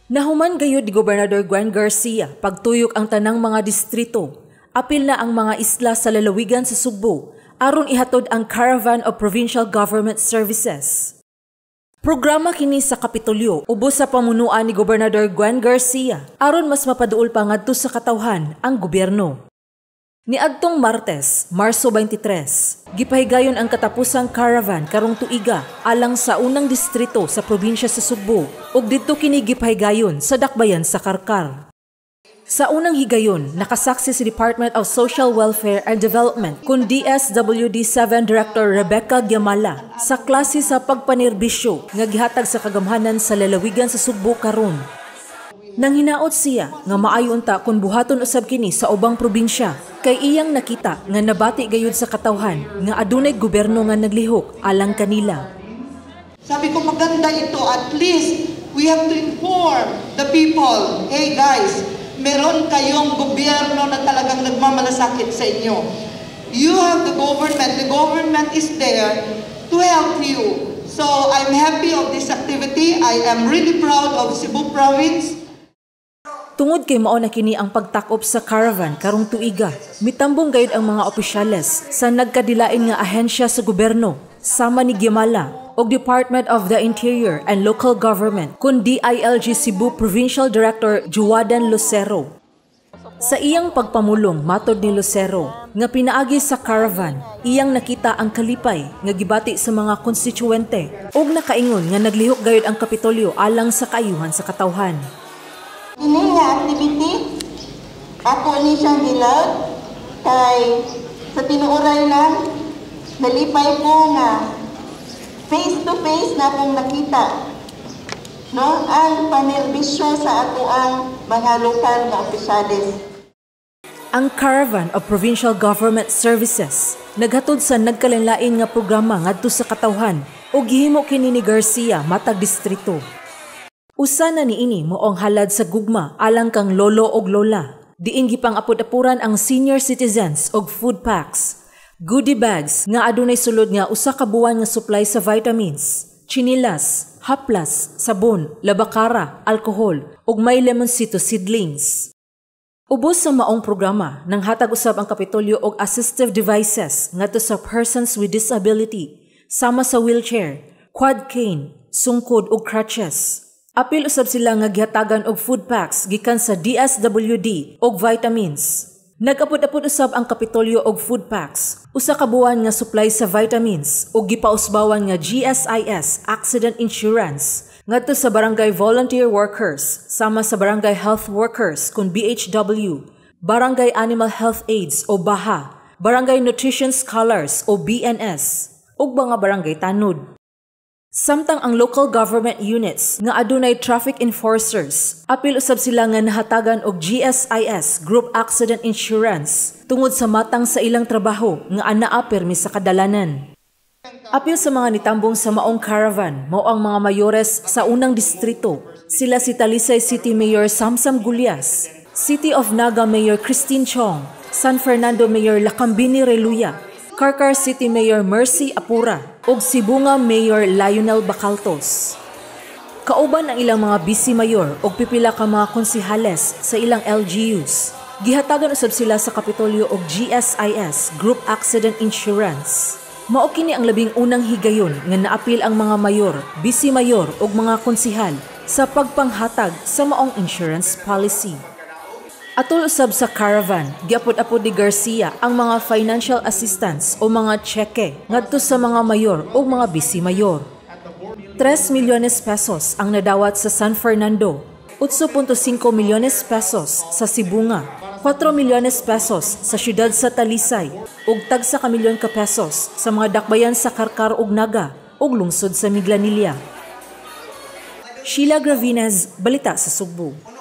Nahuman gayud ni Gobernador Gwen Garcia pagtuyok ang tanang mga distrito. Apil na ang mga isla sa lalawigan sa Sugbo aron ihatod ang Caravan of Provincial Government Services. Programa kini sa Kapitolyo ubos sa pamunuan ni Gobernador Gwen Garcia aron mas mapaduol pa ngadto sa katawhan ang gobyerno. Niadtong Martes, Marso 23, gipahigayon ang katapusang caravan karong tuiga alang sa unang distrito sa probinsya sa Sugbo ug didto kini gipahigayon sa dakbayan sa Carcar. Sa unang higayon, nakasaksi si Department of Social Welfare and Development kun DSWD 7 Director Rebecca Gyamala sa klase sa pagpanerbisyo nga gihatag sa kagamhanan sa lalawigan sa Sugbo karon. Nang hinaot siya nga maayo unta kung buhaton usab kini sa ubang probinsya kay iyang nakita nga nabati gayud sa katawhan nga adunay gobyerno nga naglihok alang kanila. Sabi ko, maganda ito, at least we have to inform the people. "Hey guys, meron kayong gobyerno na talagang nagmamalasakit sa inyo. You have the government is there to help you." So I'm happy of this activity. I am really proud of Cebu Province. Tungod kay mao na kini ang pagtakop sa caravan karong tuiga, mitambong gayud ang mga opisyales sa nagkadilain nga ahensya sa gobyerno sama ni Gyamala og Department of the Interior and Local Government kun DILG Cebu Provincial Director Juadan Lucero. Sa iyang pagpamulong, matod ni Lucero, nga pinaagi sa caravan, iyang nakita ang kalipay nga gibati sa mga konstituente ug nakaingon nga naglihok gayud ang Kapitolyo alang sa kaayuhan sa katawhan. Kini nga activity, ako ni siyang gilag kay sa tinuoray lang, nalipay ko nga face to face na akong nakita, no, ang panerbisyo sa atoang mga lokal nga opisyales. Ang Caravan of Provincial Government Services naghatod sa nagkalain-lain nga programa ngadto sa katawhan ug gihimo kini ni Garcia matag distrito. Usa na niini mao ang halad sa gugma alang kang lolo og lola. Diin gipang-apod-apuran ang senior citizens og food packs, goodie bags nga adunay sulod nga usa ka buwan nga supply sa vitamins, chinilas, haplas, sabon, labakara, alkohol ug may lemoncito seedlings. Ubos sa maong programa, nanghatag usab ang Kapitolyo og assistive devices ngadto sa persons with disability sama sa wheelchair, quad cane, sungkod ug crutches. Apil usab sila nga gihatagan og food packs gikan sa DSWD og vitamins. Nag-apod-apod usab ang Kapitolyo og food packs, usa ka buwan nga supply sa vitamins ug gipausbawan nga GSIS accident insurance ngadto sa barangay volunteer workers sama sa barangay health workers kun BHW, barangay animal health aides o BAHA, barangay nutrition scholars o BNS ug mga barangay tanod. Samtang ang local government units nga adunay traffic enforcers, apil usab sila nga nahatagan og GSIS Group Accident Insurance tungod sa matang sa ilang trabaho nga anaa permi sa kadalanan. Apil sa mga nitambong sa maong caravan mao ang mga mayores sa unang distrito. Sila si Talisay City Mayor Samsam Gullas, City of Naga Mayor Christine Chong, San Fernando Mayor Lakambini Reluya, Carcar City Mayor Mercy Apura ug Sibonga Mayor Lionel Bacaltos. Kauban ang ilang mga vice mayor ug pipila ka mga konsehales sa ilang LGUs. Gihatagan usab sila sa Kapitolyo og GSIS Group Accident Insurance. Mao kini ang labing unang higayon nga naapil ang mga mayor, vice mayor ug mga konsehal sa pagpanghatag sa maong insurance policy. Atol usab sa caravan, giapod-apod ni Garcia ang mga financial assistance o mga tseke ngadto sa mga mayor o mga vice mayor. 3 milyones pesos ang nadawat sa San Fernando, 8.5 milyones pesos sa Sibonga, 4 milyones pesos sa siyudad sa Talisay ug tagsa ka milyon ka pesos sa mga dakbayan sa Carcar ug Naga ug lungsod sa Minglanilla. Sheila Gravines, Balita sa Sugbo.